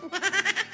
မ့ၢ်ယ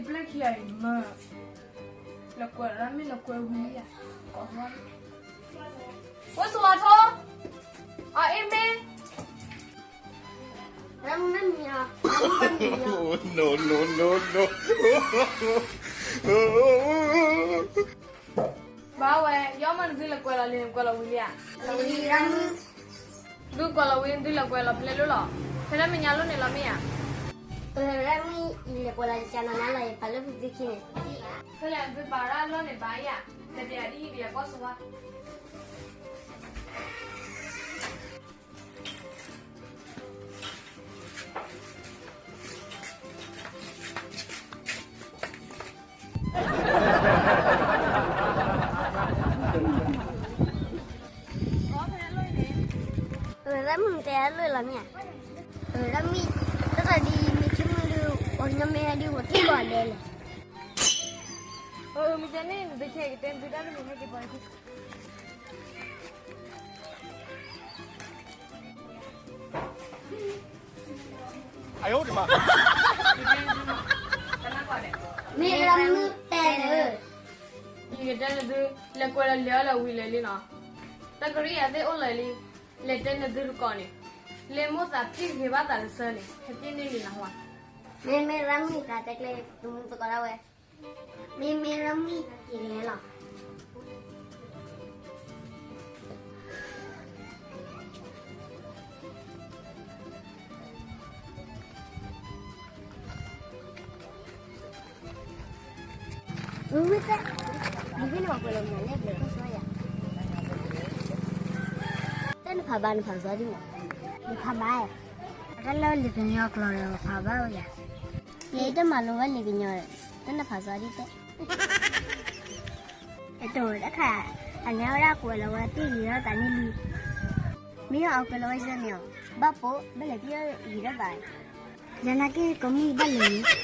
ပျဲၢ်ခံဂၤအံၤမ့ၢ် လဲၤကွဲးလၢမ့ၢ်လဲၤကွဲးဝံၤလံယၤ, ကိးဝဲ, ဝဲဆိးအထီ, အအ့မ့ၢ်, ဘၣ်ဝဲ ယီမ့ၢ်နသုလဲၤကွဲးလီၤလံ နကွဲးလီၤဝံၤလံဧါ, သုကွဲးလီၤဝံၤ နသုလဲၤကွဲးလီၤဖဲလဲၣ်လိၣ်လီၤ, ဖဲလၢမဲာ်ညါလိၣ်န့ၣ်လီၤမ့ၢ်ဧါ, ဖဲလၢမ့ၢ်ယလဲၤကွဲးလီၤယကနၤနၤလီၤ ယပာ်လၢသုခံန့ၣ်, ဖဲလၢသုပာ်ရၣ်လီၢ်န့ၣ်ဘၣ်ယၤ, လဲၤပျးဒ်အံၤ ပယၤကီၢ်ဆိဝါ အၢ ရၢ်မုၣ်တဲအလိၣ်လီၤမ့ၢ်ဧါ, အၢ ရၢ်မုၣ်, တၢ်သးဒ်မ့ၢ်ဆိကမိၣ်ဒုး ပှၤကညီမ့ၢ်ဟဲဒုး ပှၤထံၣ်ဘၣ်ဒဲလဲၣ်, အၢ မ့ၢ်တဲန့ၣ် နတခဲကတဲနသုတၢ်တမံၤဟဲက့ၤပှၤ မ့ၢ်ရၢ်မုၣ်တဲလၢ, ယကတဲနသု, လဲၤကွဲးလီၤလဲၤအီၣ်လၢဝံၤလၢာ်လံနီၤ, တၢ်ကရံၣ်အသ့ၣ်အိၣ်လၢာ်လံ, လဲၤတဲနသုတကိးန့ၣ်, လၢမိၣ်သးပျံၢ်ဂ့ၤဘၣ်သးတဆၢန့ၣ် ဟဲပျံၢ်န့ၢ်လံနဟါ, မ့မ့ၢ်ရၢ်မုၣ်တၢ်တဲကျဲ သမူသကိးဒၣ်ဝဲ မ့မ့ၢ်ရၢ်မုၣ်ကလဲၤလီၤ. ဝံသး, ဒ်ဖဲန့ၣ်ပှၤကွဲးလီၤမနုၤလဲၣ် ဘျဲၣ်ကီၢ်စီယၤ, တၢ်နဖးဘၣ်နဖးစီဒံးမး, နဖးဘၣ်, တၢ်လၢလံာ်ကညီကျိာ်ဒီးဖးဘၣ်ဝဲယၤ, ယတမၤလိဝဲလံာ်ကညီ, တၢ်နဖးစီဒံးတဲ အတိၢ်တခါ, အန့ၣ်ဝဲဒၣ်ကွဲးလီၤဝဲပျံၢ်ဂ့ၤထီၣ်သးန့ၢ်လံ, မ့ၢ်အီၤကွဲးလီၤဝဲစ့ၢ်န့ၣ်အီၤ, ဘၣ်ပိာ်ဘၣ်လဲၤပျံၢ်ဂ့ၤထီၣ်သး, ယနာ်က့ၤကိးမုၢ်ဘၣ်လဲၤ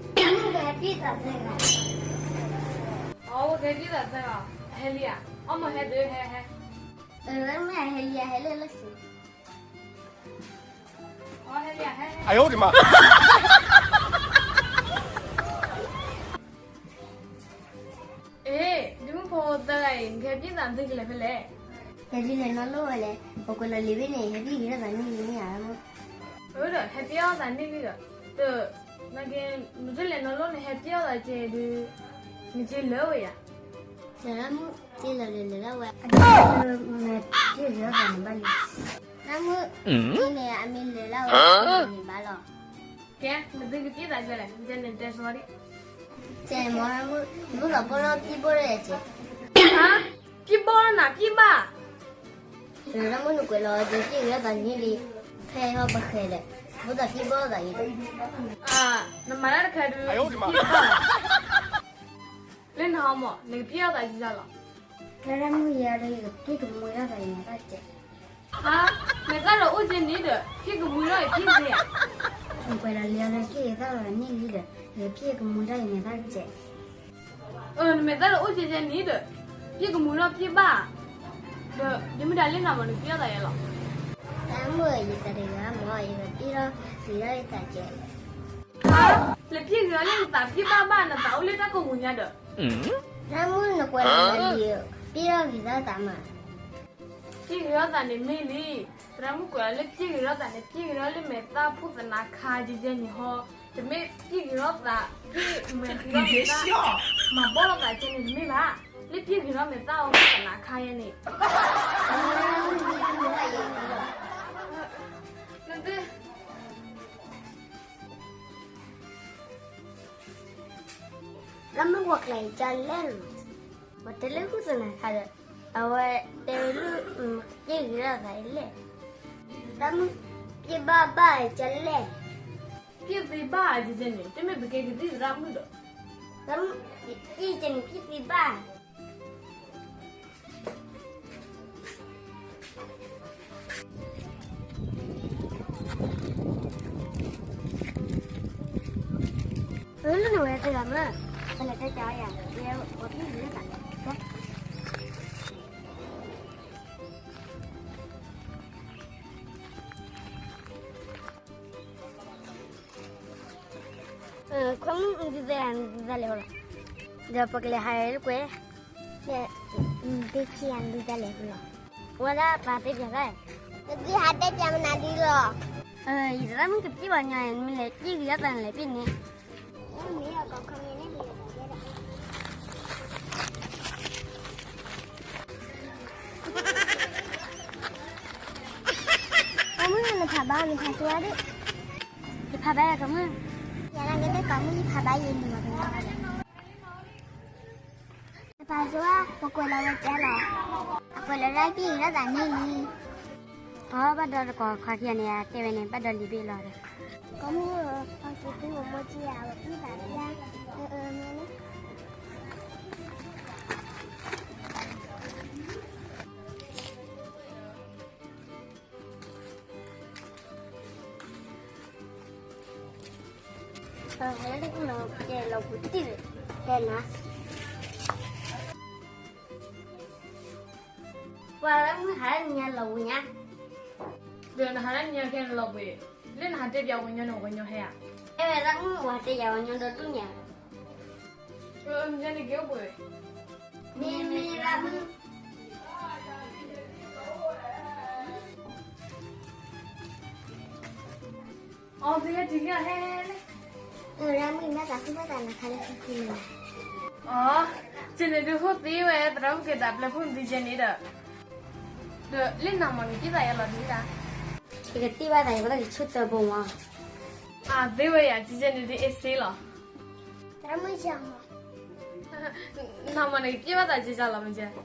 လံ မုၣ်ကဟဲပျံၢ်သးသၢဂၤ, အဝဲကဟဲပျံၢ်သးသၢဂၤ, အဟဲလံဧါ, အီၣ်မ့ၢ်ဟဲဒုးဟဲဟဲ, အၢ မ့ၢ်အဟဲလံ အဟဲလၢလၢစ့ၢ်, အဟဲလံ အဟဲ, အ့ ဒ်မုၣ်ဖိသၢဂၤအံၤ နကဟဲပျံၢ်သးသုကလဲၤဖဲလဲၣ်, ဟဲဒုးလဲၤနီၢ်လိၣ်ဝဲလဲၣ်, ပကွဲးလီၤလံာ်ဘ့ၣ်န့ၣ် ဟဲပျံၢ်ဂ့ၤထီၣ်သးန့ၢ်လံမ့ၢ်ဧါ, အၢဒီး ဟဲပျံၢ်အီၣ်သးန့ၢ်လံဒီး, တ, နက့ၤ နတလဲၤနီၢ်လိၣ်န့ၣ် ဟဲပျံၢ်အီၣ်သးက့ၤဒုး, နက့ၤလၢဝဲယၤ, မုၣ်က့ၤလီၤလဲၤလဲၤလၢဝဲ, မ့ၢ်ပျံၢ်ဂ့ၤထီၣ်သးန့ၣ်ဘၣ်လံ, မုၣ်က့ၤန့ၣ် အမ့ၢ်လဲၤလၢဝဲန့ၣ်ဘၣ်လီၤ, ကဲ နသုကပျံၢ်သးကလဲၣ် နကဲန့ၣ်တဲဆိဒံး ကဲမ့ၢ်, မုၣ်ကီၤဘီလီၤပျံၢ်ဘီၣ်လၢယၤကဲ, ပျံၢ်ဘီၣ်နၤပျံၢ်ဘၣ်, ရၢ်မုၣ်နကွဲးလီၤဒုးပျံၢ်ဂ့ၤထီၣ်သးန့ၢ်လံ, ဖဲဟီပဃဲၤဒီး, မုၣ်ကီၤပျံၢ်ဘီၣ်သးန့ၣ်, နမၤတၢ်တခါဒုး, လၢနဟီမး နကပျံၢ်အီၣ်သးကလီၤ, ရၢ်မုၣ်ယၤဒီးယကပျံၢ်ကမှံထီၣ်သးယမဲာ်သၣ်ကဲး ဟါ, မဲာ်သၣ်ဒီးအိၣ်ကဲန့ၣ်ဒီး ပျံၢ်ကမှံထီၣ်ယပျံၢ်သ့ဧါ, နကွဲးလီၤလံာ်အီၤဒီးပျံၢ်ဂ့ၤထီၣ်သးန့ၢ်လံဒီး ယပျံၢ်ကမှံထီၣ်ယမဲာ်သၣ်ကဲး, အၢ နမဲာ်သၣ်ဒီးအိၣ်ကဲကဲန့ၣ်ဒီး, ပျံၢ်ကမှံထီၣ်ပျံၢ်ဘၣ်, ဒီး ယမ့ၢ်ဒၣ်လၢနၤမး နပျံၢ်အီၣ်သးယဲလီၤ, တၢ်မုၣ်ယသးတဂၤမး ယကပျံၢ်ထီၣ်ဂ့ၤထီၣ်ယသးကဲး ဟါ, လဲၤပျံၢ်ဂ့ၤထီၣ်လၢနသးပျံၢ်ဘၣ်ဘၣ် နသးအိၣ်လၢတၢ်ကဝီၤညါဒီး, တၢ်မုၣ်နကွဲးလီၤလံာ် ပျံၢ်ထီၣ်ဂ့ၤထီၣ်သးမး, ပျံၢ်ဂ့ၤထီၣ်သးန့ၣ်မ့ၢ်လံ, သရၣ်မုၣ်ကွဲးလၢပျံၢ်ဂ့ၤထီၣ်သးန့ၣ် ပျံၢ်ဂ့ၤထီၣ်လၢမဲာ်သၣ်ဖှီၣ်သနာ်ခါကဲကဲန့ၣ်ဟီ, တမ့ၢ်ပျံၢ်ဂ့ၤထီၣ်သး, ပျံၢ်မဲာ်ဂ့ၤထီၣ်မဲာ်သၣ်, မၤဘီၣ်ထီၣ်သးကဲန့ၣ်တမ့ၢ်ဘၣ်, လၢပျံၢ်ဂ့ၤထီၣ်မဲာ်သၣ်အီၤဖှီၣ်သနာ်ခါယဲန့ၣ် နသု ရၢ်မုၣ်ဝဲကျဲကလဲၣ်လီၤ, ပှၤတဲလၢဃုသနၤခါဒီး, အဝဲတဲဝဲလၢ က့ၢ်ဂ့ၤထီၣ်သးအံၤလဲၣ်. သရၣ်မုၣ်, က့ၢ်ဘၣ်ဘၣ်ကလဲၣ်. က့ၢ်သ့ဘၣ် ကဲန့ၣ် တမ့ၢ်ပကဲကသံၣ်သရၣ်မုၣ်ဒီး, သရၣ်မုၣ်, ယက့ၢ်ကဲန့ၣ် က့ၢ်သ့ဘၣ်. အၢ လၢနဝဲသ့ၣ်လီၤမး, ပလဲၤတဲကၠီယၤ, ယဲပှၤဖံၣ်လၢတၢ် ခွါမုၣ်ဒုးသဲ ဒုးသဲလဲၣ်လီၤ, ဒီးပကလဲၤဟးလၢကွဲ, ဒီး ဒုးခံဂၤဒုးသဲလဲၣ်လီၤ, ဝဲဒၣ်ပာ်တဲပၠးသး, ပကဟးတဲပၠးမနုၤဒ်လီၤ, ယသရၣ်မုၣ်ကပျံၢ်ပှၤညီ, မ့ၢ်လဲၤပျံၢ်ကယီသးန့ၣ်လဲၤပျံၢ်န့ၣ် ကီမုၣ် နဖးဘါ နဖးဆိဝဲဒၣ်, ယဖးဘါယၤကီမုၣ်, ယၤလၢကတဲကီမုၣ် ယဖးဘါယၤန့ၣ်မး, နဖးဆိဝဲ ပကွဲးလီၤဝဲကဲလီၤ, အကွဲးလီၤဒၣ်က့ၢ်ဂ့ၤထီၣ်သးန့ၣ်လံ, အဘၣ်ဒီးတကိးခွါခံဂၤန့ၣ် တဲဝဲန့ၣ် ဘၣ်ဒီးလံာ်ဘ့ၣ်လီၤဒီး, ကီမုၣ်ဧၢ, အက့ၤသံမိၢ်မိၢ်က့ၤယၤ အဝဲသံသးပျၢ်, အၢ အၢ မ့ၢ်န့ၣ် လၢတကလီၤကဲလီၤပူၤတံၢ်, တဲနၤ, ပှၤလၢမုၢ်ဟါလၢညါလီၤပူၤညါ, ဒီးနဟါလၢညါကဲနလီၤပူၤ, လၢနဟးတဲပၠးဝဲညီန့ၣ် ဝဲညီဟဲဧါ, အဲၣ်ဝဲလၢမုၢ်ဝဲတဲယၤဝဲညီဒီဒူၣ်ညါ, မ့ၢ်န့ၣ်က့ၤအိၣ်ပူၤ, မ့ၢ်မ့ၢ်လၢမုၢ် အီ သုဟဲတုၤလံ ဟဲ ဟဲ ဟဲ လၢမုၢ်မ့ၢ်သးဃုဘၣ်သးနၤခါလၢဃုဃုန့ၣ်, အီ ကန့ၣ်ဒုးဟိၣ်သ့ဝဲ သရၣ်မုၣ်က့ၤသးပျဲဖုၣ်နသုကဲန့ၣ်ဒီး, ဒီးလၢနၤမ့ၢ်နက့ၤသးယၤလီၤဒ်လဲၣ်, ယကတ့ၢ်ဘၣ်သးယၤ ဘၣ်သးယဆိၣ်သၢဘိမး, အီ သ့ဝဲယၤ ကန့ၣ်ဒုးအ့ၣ်စ့လီၤ, သရၣ်မုၣ်ယၤမး နမ့ၢ်နက့ၤဘၣ်သးကဲကၢ်လီၤမ့ၢ်ကဲ,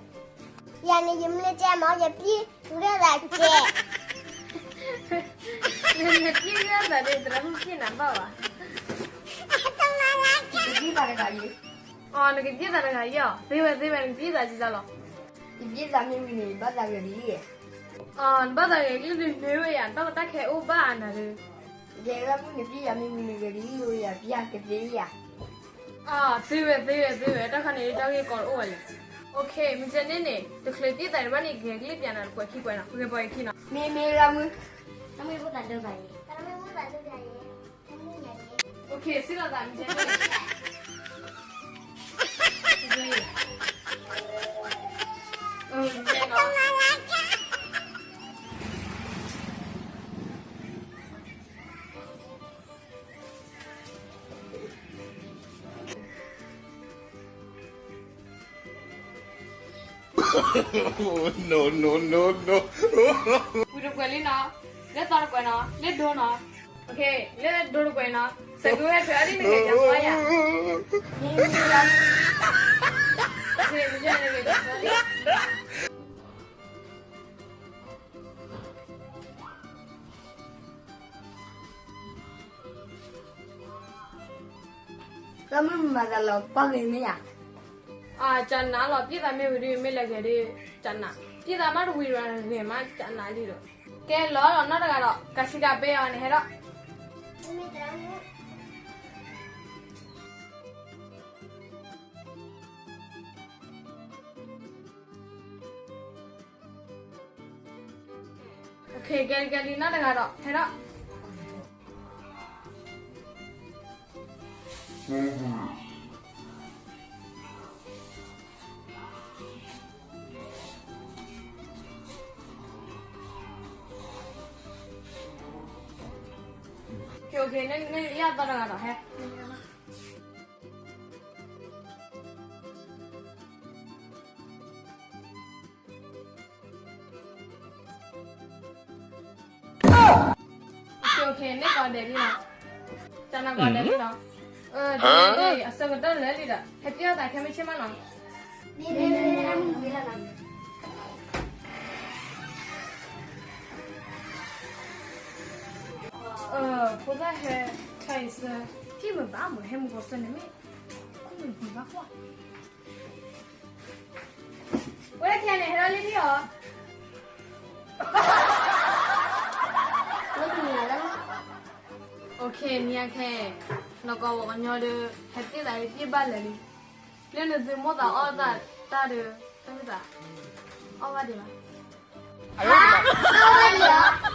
ယၤန့ၣ် ယမ့ၢ်ကဲမး ယပျံၤဂၢၢ်သးကဲ, နပျံၤဂၢၢ်သးဒီး သရၣ်မုၣ်ပျံၤနၤဘၣ်ဘၣ်, ယကပျံၤသးတဂၤအံၤ, အီ နကပျံၤသးတဂၤအံၤအီၤ, သ့ဝဲသ့ဝဲ နကပျံၤသးကဲကၢ်လီၤ, ယပျံၤသးမ့ၢ်ဝံၤန့ၣ် ယဘၣ်သးဂဲၤလံ, အီ နဘၣ်သးဂဲၤလံဒုး နမ့ၢ်ဝဲယၤ တၢ်လီၢ်တၢ်ခဲအိၣ်ဘၣ်အါနၤဒီး, ယဲသရၣ်မုၣ်နပျံၤယၤမ့ၢ်ဝံၤန့ၣ် ဂဲၤလံယိယၤ ပျံၤကသ့ယၤ အီ သ့ဝဲသ့ဝဲသ့ဝဲ တၢ်ခါန့ၣ် တၢ်ဂ့ၢ်ကီတအိၣ်ဝဲလဲၣ်, အိၣ်ခ့ မ့ၢ်ကဲန့ၣ်န့ၣ် တချုးပျံၤသးတဘၣ်န့ၣ် ဂဲၤကလံၣ်ပျးနၤတပှဲၤခံပှဲၤနီၤ, ဂဲၤပှဲၤခံနီၤ, မ့ၢ်မ့ၢ်လၢမုၢ်, တၢ်မ့ၢ်ဖိသးဒိၣ်ဘၣ်အံၤ, အိၣ်ခ့ စံးလီၤသးမ့ၢ်ကဲန့ၣ် ဝံၤတကွဲးလံနီၤ, လၢသီတကွဲးနီၤ, လၢဒိနီၤ, အိၣ်ခ့ လၢဒိတကွဲးနီၤ, စဲးကဝဲဖဲအီၤဒ်နဂဲၤပၠးသွါယၤ, မ့ၢ်မ့ၢ်လၢ, အိၣ်ခ့ မ့ၢ်ကဲန့ၣ်ဂဲၤပၠးသွါလံ သရၣ်မုၣ်မၤသးလီၤပှၢ်ဂ့ၤမ့ၢ်ဧါ, အကနးလီၤ ပျံၤသးမ့ၢ်ဝံၤဒီး မ့ၢ်လဲၤဂဲၤဒီး ကနး, ပျံၤသးမးတဝံၤဒီးဂဲၤမးကနးလံဒီး, ကဲလီၤလီၤနီတဂၤဒီး ကဆံကးပဲအီၤန့ၣ်ဟဲဒီး, ကဲလံကဲလံနီတဂၤဒီး ဟဲဒီး, ကဲ နယၢ်သီတဂၤဒီး ဟဲ မ့ၢ်ကီးဒဲးလံနီၤ, ကနးကီးဒဲးလံနီၤ, အဆၢကတီၢ်လၢာ်လံဒီး ဟဲပျံၤသးခဲမုၢ်ဆ့ၣ်မးနီၤ, မ့မ့မ့မ့ အမုၢ်ဝံၤလီၤနီၤ. အၢ ဖိသၣ်ဟဲ ခါအံၤစၢ ထံၣ်မုာ်ဘၣ်မုာ် ဟဲမုာ်ကီးစၢန့ၣ်မ့ၢ် ခူၣ်မုာ်ဘၣ်ကွၢ် ဝဲခဲန့ၣ် ဟဲဒၣ်လံထံၣ်အီၤ. OK နံၤအခဲ နီၢ်ကီၢ်ပှၤကညီဒီး ဟဲသ့ၣ်သးလၢယ့ၢ်ဘၣ်လဲၣ်လံ. လၢနသုမိၣ်သးအီၣ်သးတၢ်ဒီး တၢ်မ့ၢ်သး အီၣ်ဘၣ်ဒံးဘၣ်. အီၣ်ဘၣ်ဒံးလီၤ.